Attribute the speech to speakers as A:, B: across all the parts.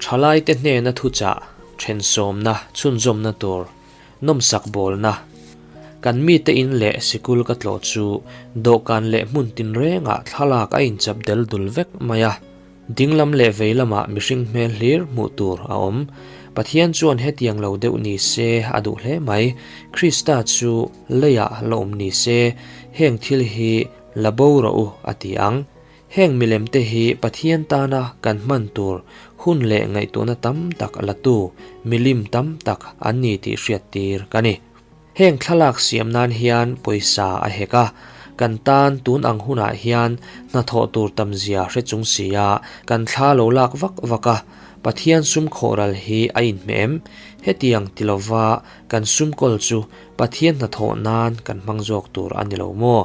A: Thalaite hnena thuchah, thensawmna, chhunzawmna tur, nawmsak bawlna, kan mite in leh sikul ka tlawh chu dawhkan leh hmun tinrengah thlalak a inchap del dul vek mai a. Dinglam leh vei lamah mihring hmel hlir hmuh tur a awm. Pathian chuan hetiang lo deuh ni se a duh hle mai. Krista chu leiah la awm ni se, heng thil hi la bo rawh u a ti ang. Heng milem te hi Pathian tana kan hman tur hun leh ngaihtuahna tam tak la tu milim tam tak an ni tih hriat tir ka ni. Heng thlalak siam nan hian pawisa a hek a, kan tan tun ang hunah hian hnathawh tur tam zia hre chung sia kan thla lo lak vak vak a, Pathian sum khawhral hi a inhmeh em? Hetiang ti lova kan sum kawl chu Pathian hnathawh nan kan hmang zawk tur a ni lo maw?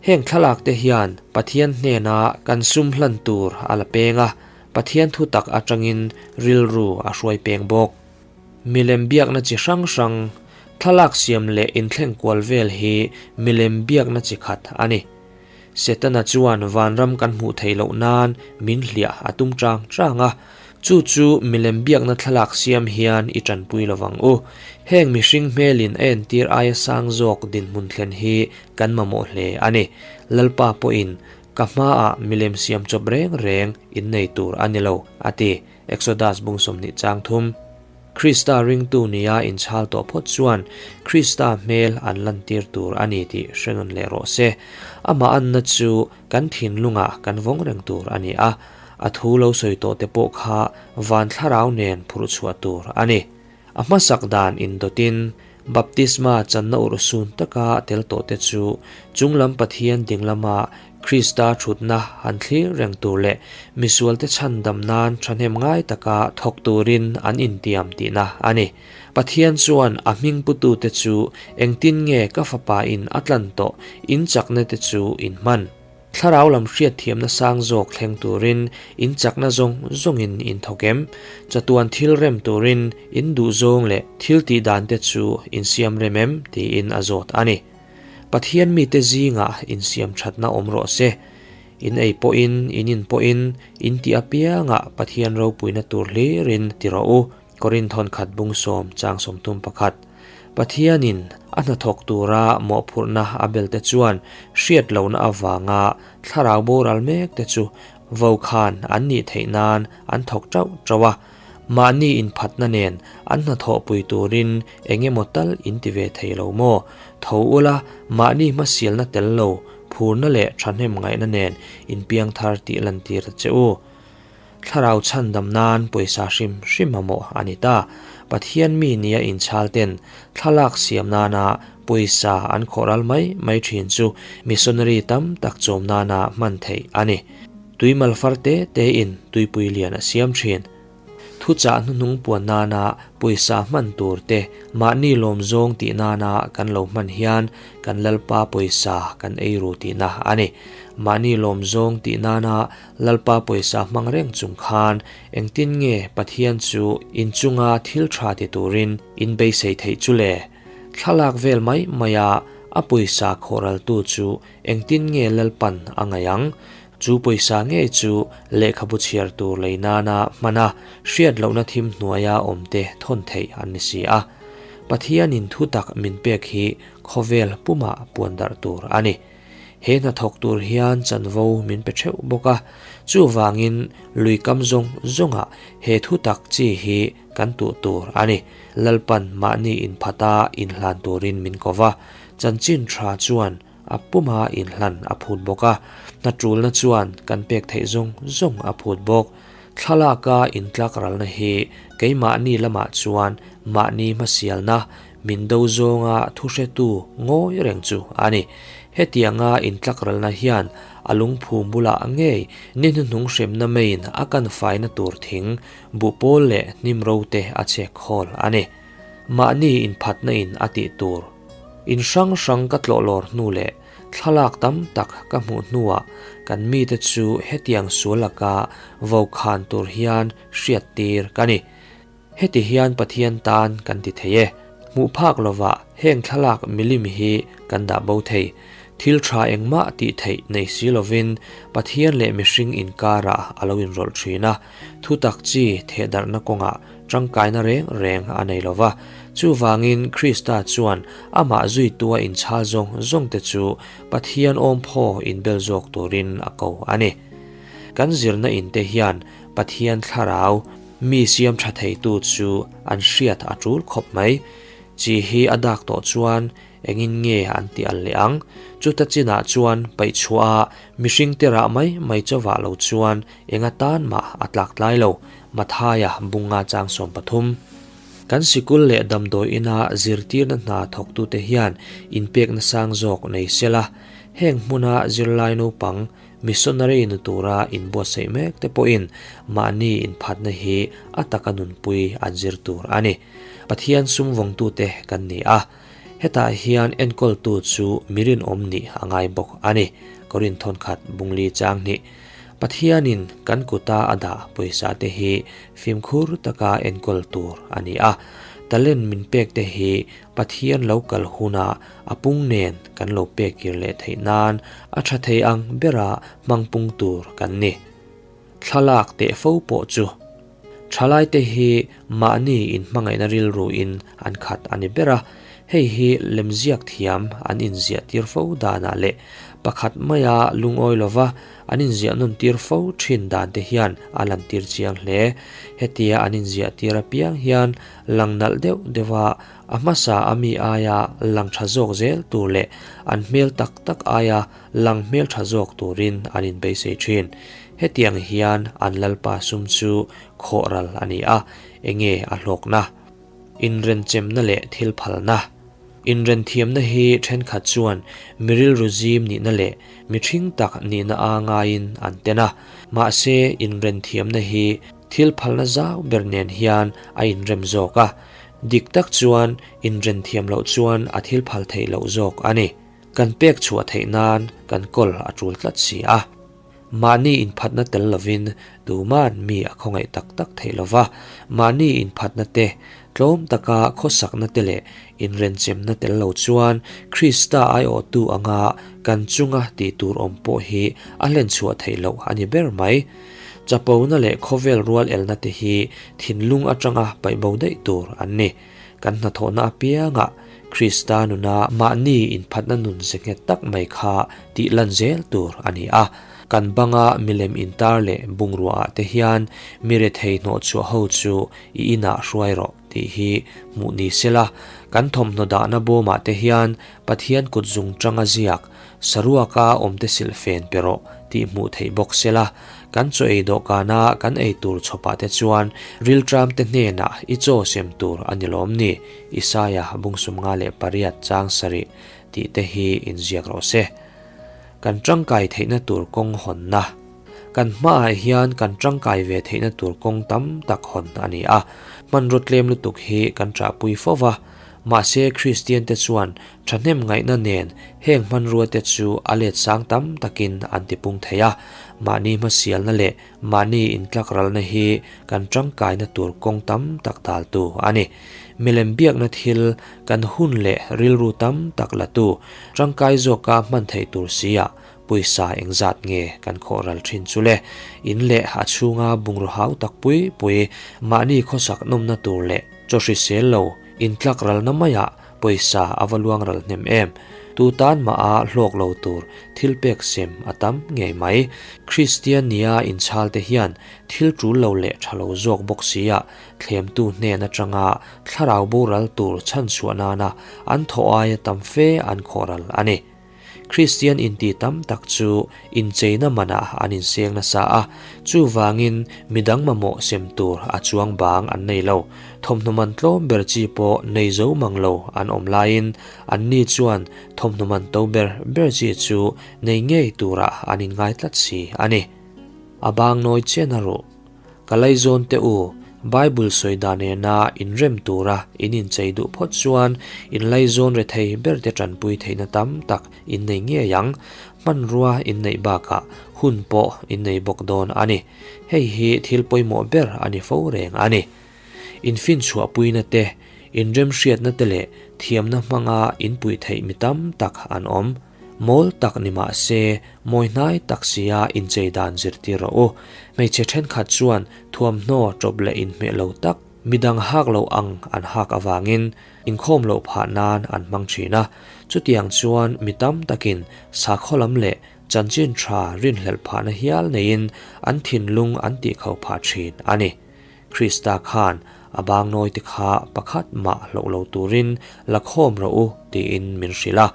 A: Heng thlalak te hian Pathian hnena kan sum hlan tur a la peng a, Pathian thutak atangin rilru a hruai peng bawk. Milem biakna chi hrang hrang, thlalak siam leh inthleng kual vel hi milem biakna chi khat a ni. Setana chuan vanram kan hmuh theih loh nan min hliah a tum chang chang a, chu chu milem biakna thlalak siam hian i tanpui lo vang u. Heng mihring hmelin a entir aia sang zawk dinhmun thlen hi kan mamawh hle a ni. Lalpa pawhin ka hmaah milem siam chawp reng reng in nei tur a ni lo, a ti. Exodus bung 20 chang thum. Krista ringtu nia inchhal tawh phawt chuan Krista hmel an lantir tur a ni tih hre nawn leh rawh se. Amah anna chu kan thinlungah kan vawng reng tur a ni a, a thu lo sawi tawh te pawh kha van thlarau nen phurh chhuah tur a ni. A hmasak dan indawtin Baptisma channa urhsun taka tel tawh te chu chunglam Pathian dinglama Krista thutna han thlir reng tur leh misualte chhandam nan thahnem ngai taka thawk turin an intiam tihna a ni. Pathian chuan a hming putute chu engtin nge ka fapa in a tlan tawh in chakna te chu in hman? Thlarau lam hriatthiamna sang zawk thleng turin in chakna zawng zawngin in thawk em? Chatuan thil rem turin in duh zawng leh thil tih dan te chu in siam rem em? tiin a zawt a ni. Pathian mite zingah insiam thatna awm rawh se. In ei pawhin, in in pawhin, in tih apiangah Pathian ropuina tur hlirin ti rawh u, Korinthon khat bung sawm chang 31. Pathianin a hnathawk tura mawhphurhna a belte chuan hriat lohna avanga thlarau boral mek te chu vokhan an nih theih nan an thawk tauh tauh a. Mahni inphatna nen an hnathawhpui turin eng emaw tal in ti ve thei lo maw? Tho ula, mahni hmasialna tel lo, phurna leh thahnem ngaihna nen inpiang thar tih lantir ta che u. Thlarau chhandam nan pawisa hrim hrim mamawh a ni ta. Pathian mi nia inchhal ten thlalak siam nana pawisa an khawhral mai mai thin chu missionary tam tak chawm nana hman theih a ni. Tui malfar te te in tuipui lian a siam thin. Thuchah hnuhnung puan nana pawisa hman tur te mahni lawm zawng tih nana kan lo hman hian kan Lalpa pawisa kan ei ru tihna a ni. Mahni lawm zawng tih nana Lalpa pawisa hmang reng chung khan engtin nge Pathian chu inchunga thil tha ti turin in beisei theih chu le? Thlalak vel mai maia a pawisa khawhraltu chu Engtin nge Lalpan a ngaih ang? Chu pawisa ngei chu lehkhabu chhiar tur lei nana hman a, hriat lohna thim hnuaia awmte thawn theih an ni si a. Pathianin thu tak min pek hi khawvel pumah puan darh tur a ni. He hnathawk tur hian chanvo min pe theuh bawk a, chuvangin lui kam zawng zawngah he thu tak chi hi kan tuh tur a ni. Lalpan mahni inphata inhlan turin min ko va, chanchin tha chuan a puma inhlan a phut bawk a, hnaṭulna chuan kan pek theih zawng zawng a phut bawk. Thlalaka intlak ralna hi keimahni lamah chuan mahni hmasialna min do zawnga thuhretu ngawi reng chu a ni. Hetianga intlak ralna hian a lungphum bulah ngei ni hnuhnung hremna maiin a kan faina tur thing, buhpawl leh hnim ro te a chhek khawl a ni. Mahni inphatna in a tih tur. In hrang hrang ka tlawh lawr hnu leh thlalak tam tak ka hmuh hnuah kan mite chu hetiang sual laka vo khan tur hian hriat tir ka ni. Heti hian Pathian tan kan ti thei e. Hmuh phak lovah heng thlalak milim hi kan dah bo thei. Thil tha engmah tih theih nei si lovin Pathian leh mihring inkarah a lo inrawlh thin a, thutak chi thehdarhna kawngah tangkaina reng reng a nei lo va. Chuvangin Krista chuan amah zuitua inchhal zawng zawngte chu Pathian awmphaw inbel zawk turin a ko a ni. Kan zirna inte hian Pathian thlarau mi siam tha theitu chu an hriat a tul khawp mai. Chi hi a dak tawh chuan Engin nge an ti al leh ang? Chuta chinah chuan paihchhuah a mihring te rah mai mai chauhah lo chuan eng atan mah a tlak tlai lo, Mathaia bunga chang 13. Kan sikul leh damdawi ina zirtirna hna thawktute hian inpekna sang zawk nei sela, heng hmuna zirlai naupang missionary nu tura inbuatsaih mek te pawhin mahni inphatna hi a taka nunpui an zir tur a ni. Pathian sum vawngtute kan ni a. Hetah hian enkawltu chu mi rinawm nih a ngai bawk a ni, Korin thawnkhat bungli chang hnih. Pathianin kan kuta a dah pawisa te hi fimkhur taka enkawl tur a ni a. Talent min pek te hi Pathian lo kal huna a pung nen kan lo pek kir leh theih nan a tha thei ang bera hmang pung tur kan ni. Thlalak teh fo pawh chu Thalaite hi mahni inhmangaihna rilruin an khat a ni ber a, hei hi lemziak thiam an inziah tir fo danah leh pakhat maia lungawi lova an inziah nawn tir fo thin dan te hian a lantir chiang hle. Hetia an inziah tir apiang hian lang nalh deuh deuha a hmasa a mi aia lang tha zawk zel tur leh an hmel tak tak aia lang hmel tha zawk turin an inbeisei thin. Hetiang hian an Lalpa sum chu khawh ral a ni a, enge a hlawkna? Inrenchemna leh thil phalna. Inrenthiamna hi thenkhat chuan mi rilru zim nihna leh mi ṭhing tak nihna a ngaiin an ten a, mahse inrenthiamna hi thil phalna zau ber nen hian a inrem zawk a, dik tak chuan inrenthiam loh chuan a thil phal theih loh zawk a ni. Kan pek chhuah theih nan kan kawl a ṭul tlat si a. Mahni inphatna tel lovin tuman mi a khawngaih tak tak theih lova, mahni inphatna te, tlawm taka khawsakna te leh inrenchemna tel lo chuan Krista aiawhtu anga kan chunga tih tur awm pawh hi a hlenchhuah theih loh a ni ber mai. Chapona leh khawvel rual elna te hi thinlung atanga paihbo daih tur an ni. Kan hnathawhna apiangah Krista nuna mahni inphatna nun ze nghet tak mai kha tih lan zel tur a ni a. Kan banga milem intar leh bungruaah te hian mi rethei hnawhchhuah ho chu i inah hruai rawh tih hi hmuh ni sela, kan thawmhnaw dahna bawmah te hian Pathian kut zung tanga ziak Saruaka awmte silhfen pe rawh tih hmuh theih bawk sela, kan chaw ei dawhkana kan ei tur chhawpah te chuan rilṭamte hnenah i chaw sem tur a ni lawm ni, Isaia 58 chang sarih tih te hi inziak rawh se. Kan ṭangkai theihna tur kawng hawnna. Kan hmaah hian kan ṭangkai ve theihna tur kawng tam tak hawn a ni a, hmanraw tlem lutuk hi kan ṭahpui fo va, mahse Kristiante chuan Thahnem ngaihna nen heng hmanruate chu a let sang tam takin an tipung thei a, mahni hmasialna leh mahni intlakralna hi kan tangkaina tur kawng tam tak daltu a ni. Milem biakna thil kan hun leh rilru tam tak latu tangkai zawka hman theih tur sia pawisa engzat nge kan khawhral thin chu le? In leh a chhunga bungraw hau tak pui pui mahni khawsak nawmna tur leh chaw hrisel lo intlakralna maiah Pawisa a va luang ral hnem em? Tu tan mah a hlawk lo tur thil pek sem a tam ngei mai. Kristian nia inchhal te hian thil tul lo leh tha lo zawk bawk sia thlemtu hnen atanga thlarau boral tur chhanchhuah nana an thawh aia tam fe an khawhral a ni. Kristian inti tam tak chu incheina manah an inseng nasa a, chuvangin midang mamawh sem tur a chuang bang an nei lo. Thawmhnaw man tlawm ber chi pawh nei zo mang lo an awm laiin anni chuan thawmhnaw man to ber ber chi chu nei ngei turah an inngai tlat si a ni. A bang nawi chian a ruh. Ka laizawn teh u, Bible sawi dan nena inrem tura in inchei duh phawt chuan in laizawn rethei berte tanpui theihna tam tak in nei ngei ang. Hmanrua in neih bakah hun pawh in nei bawk dawn a ni. Hei hi thil pawimawh ber a ni fo reng a ni. Infinchhuahpuina te, inremhriatna te leh thiamna hmanga inpuih theih mi tam tak an awm. Mawl tak ni mah se, mawi hnai tak sia inchei dan zirtir rawh u. Hmeichhe thenkhat chuan thuamhnaw ṭawp leh inhmeh lo tak, midang hak lo ang an hak avangin inkhawm loh phah nan an hmang thin a. Chutiang chuan mi tam takin sakhaw lam leh chanchin tha rinhlelh phahna hial neiin an thinlung an tihkhauh phah thin a ni. Krista khan a bangnawi te kha pakhat mah hloh lo turin la khawm rawh u tiin min hrilh a.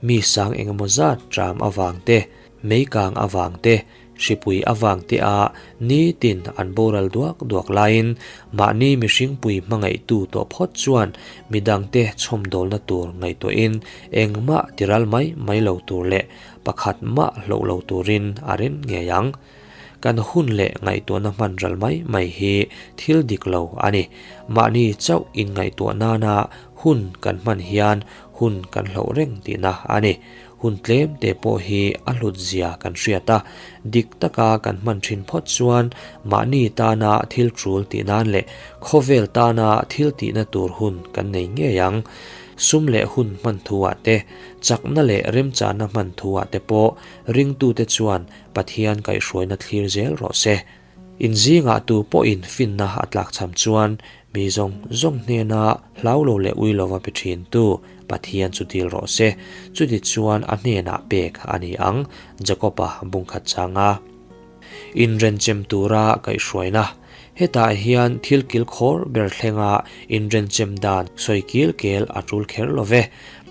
A: Mi sang engemaw zat ṭam avang te, meikang avang te, hripui avang te a nitin an boral duak duak laiin mahni mihringpui hmangaihtu tawh phawt chuan midangte chhawmdawlna tur ngaihtuahin engmah tiral mai mai lo tur leh pakhat mah hloh lo turin a rin ngei ang. Kan hun leh ngaihtuahna hman ral mai mai hi thil dik lo a ni. Mahni chauh inngaihtuah nana hun kan hman hian hun kan hloh reng tihna a ni. Hun tlem te pawh hi a hlut zia kan hriat a, dik taka kan hman thin phawt chuan mahni tana thil tul tih nan leh khawvel tana thil tihna tur hun kan nei ngei ang. Sum leh hun hman thuah te, chakna leh remchahna hman thuah te pawh ringtute chuan Pathian kaihhruaina thlir zel rawh se. Inzingah tu pawhin finna a tlakchham chuan mi zawng zawng hnena hlau lo leh ui lova pe thintu Pathian chu dil rawh se. Chuti chuan a hnenah pek a ni ang, Jakob-a bungkhat changa inrenchem tura kaihhruaina. Hetah hian thil kilkhawr ber thlenga inrenchem dan sawi kil kel a tul kher lo ve.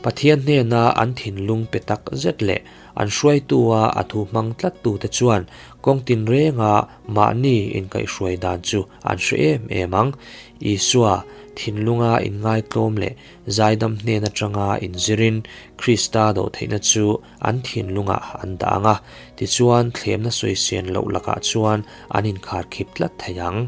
A: Pathian hnena an thinlung pe tak zet leh An hruaitua a thu hmang tlattute chuan kawng tinrenga mahni inkaihhruai dan chu an hre em em ang. Isua thinlunga inngaitlawm leh zaidam hnen atanga inzirin Krista dawhtheihna chu an thinlungah an dah ang a, tichuan thlemna sawisen loh lakah chuan an inkharkhip tlat thei ang.